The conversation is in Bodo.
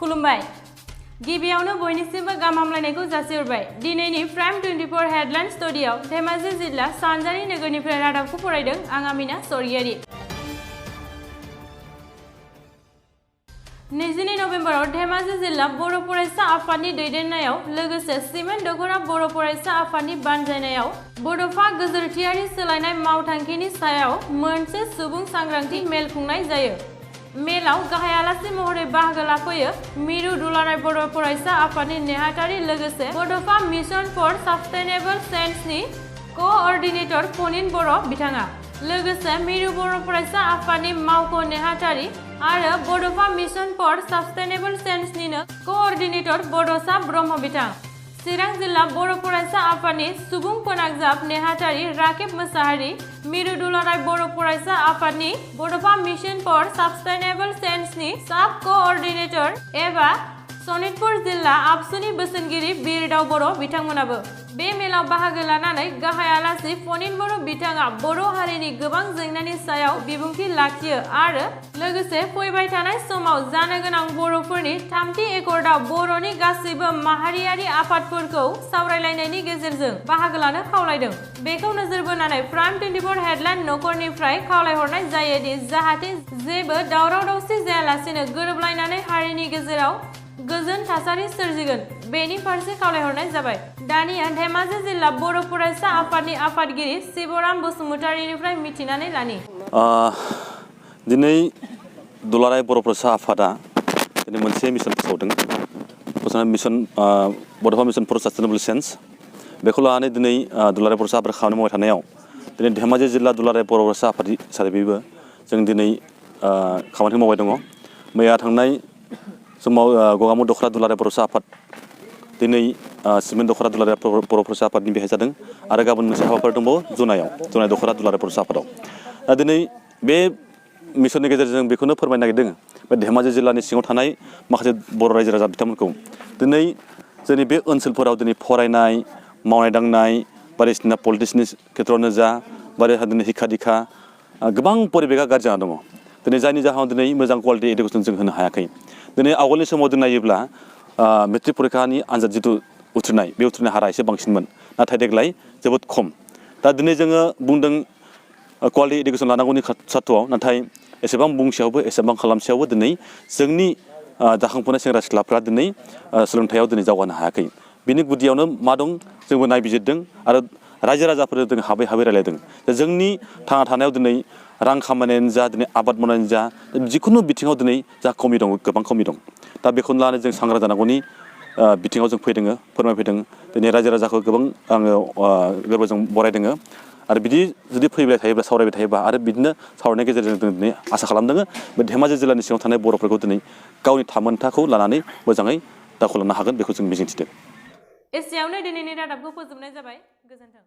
खुलुमबाय गिबियावनो बयनिसिमबो गाहाम हामलायनायखौ जासिहरबाय दिनैनि प्राइम 24 हेडलाइन स्टुडियाव धेमाजि जिल्ला सानजारि नोगोरनिफ्राय रादाबखौ फरायदों आं आमिना सरगियारि 22 नभेम्बराव धेमाजि जिल्ला बर' फरायसा आफादनि दैदेननायाव लोगोसे सिमेन्ट दख'रा बर' फरायसा आफादनि बानजायनायाव बड'फा गोजोरथियारि सोलायनाय मावथांखिनि सायाव मोनसे सुबुं सांग्रांथि मेल खुंनाय जायो। मेलाव गाहाय आलासि महरै बाहागो लाफैयो मिरु दुलाराय बर' फरायसा आफादनि नेहाथारि लोगोसे बड'फा मिशन फर सास्टेनेबल चेन्जनि कोअर्डिनेटर फनिन बर' बिथाङा लोगोसे मिरु बर' फरायसा आफादनि मावख' नेहाथारि आरो बड'फा मिशन फर सास्टेनेबल चेन्जनिनो कोअर्डिनेटर बड'सा ब्रह्म बिथां चिरां जिल्ला बर' फरायसा आफादनि सुबुं फोनांजाब नेहाथारि राकेब मोसाहारि मिरु दुलाराय बर' फरायसा आफादनि बड'फा मिशन फर सास्टेनेबल चेन्जनि साब कोअर्डिनेटर एबा सनितपुर जिल्ला आबसुनि बोसोनगिरि बिरदाव बर' बिथांमोनाबो बे मेलाव बाहागो लानानै गाहाय आलासि फनिन बर' बिथाङा बर' हारिनि गोबां जेंनानि सायाव बिबुंथि लाखियो आरो लोगोसे फैबाय थानाय समाव जानो गोनां बर'फोरनि थामथि एकर्डआव बर'नि गासैबो माहारियारि आफादफोरखौ सावरायलायनायनि गेजेरजों बाहागो लानो खावलायदों। बेखौ नोजोर बोनानै प्राइम 24 हेडलाइन नखरनिफ्राय खावलायहरनाय जायोदि जाहाथे जेबो दावराव दावसि जायालासेनो गोरोबलायनानै हारिनि गेजेराव गोजोन थासारि सोरजिगोन बेनि फारसे खावलायहरनाय जाबाय। दानिया धेमाजि जिल्ला बर' फरायसा आफादनि आफादगिरि शिबराम बसुमतारिनिफ्राय मिथिनानै लानि दिनै दुलाराय बर' फरायसा आफादा दिनै मोनसे मिशन फोसावदों मिशन बड'फा मिशन फर सास्टेनेबल चेन्ज बेखौ लानानै दिनै दुलाराय फरायसा आफाद खामानि मावबाय थानायाव दिनै धेमाजि जिल्ला दुलाराय बर' फरायसा आफाद हिसाबैबो जों दिनै खामानि मावबाय दङ। मैया थांनाय समाव गगामुग दख'रा दुलाराय फरायसा आफाद दिनै सिमेन्ट दख'रा दुलाराय बर' फरायसा आफादनि बेहाय जादों आरो गाबोन मोनसे हाबाफारि दंबावो जुनाय दख'रा दुलाराय फरायसा आफादाव दिनै बे मिशननि गेजेरजों बेखौनो फोरमायनो नागिरदों बे धेमाजि जिल्लानि सिङाव थानाय माखासे बर' रायजो राजा बिथांमोनखौ दिनै जोंनि बे ओनसोलफोराव दिनै फरायनाय मावनाय दांनाय बायदिसिना पलिटिक्सनि खेथ्रआवनो जा दिनै हिक्खा दिक्खा गोबां परिबेगा गाज्रि जाना दङ दिनै जायनि जाहोनाव दिनै मोजां कुवालिटि इडुकेसन जों होनो हायाखै। दिनै आवगोलनि समाव जों नायोब्ला मेट्रिक परिखानि आनजाद जिथु उथ्रिनाय बे उथ्रिनाय हारा एसे बांसिनमोन नाथाय देग्लाय जोबोद खम। दा दिनै जोङो बुंदों कुवालिटि इडुकेसन लानांगौनि सार्थ'आव नाथाय एसेबां बुंसेयावबो एसेबां खालामसेयावबो दिनै जोंनि जाखांफुनाय सेंग्रा सिख्लाफ्रा दिनै सोलोंथायाव दिनै जौगानो हायाखै। बिनि गुदियावनो मा दं जोंबो नायबिजिरदों आरो रायजो राजाफोरजों जों हाबै रायलायदों जोंनि थांना थानायाव दिनै रां खामायनायानो जा दिनै आबाद मावनायानो जा जिखुनु बिथिङाव दिनै जा खमि दं गोबां खमि दं। दा बेखौनो लानानै जों सांग्रां जानांगौनि बिथिङाव जों फैदों फोरमायफैदों दिनै रायजो राजाखौ गोबां आङो गोरबोजों बरायदों आरो बिदि जुदि फैबाय थायोब्ला सावरायबाय थायोब्ला आरो बिदिनो सावरायनायनि गेजेरजों जों दिनै आसा खालामदों बे धेमाजि जिल्लानि सिङाव थानाय बर'फोरखौ दिनै गावनि थामोनथाखौ लानानै मोजाङै दावखोलांनो हागोन बेखौ जों मिजिंथिदों। एसेयावनो दिनैनि रादाबखौ फोजोबनाय जाबाय। गोजोन्थों।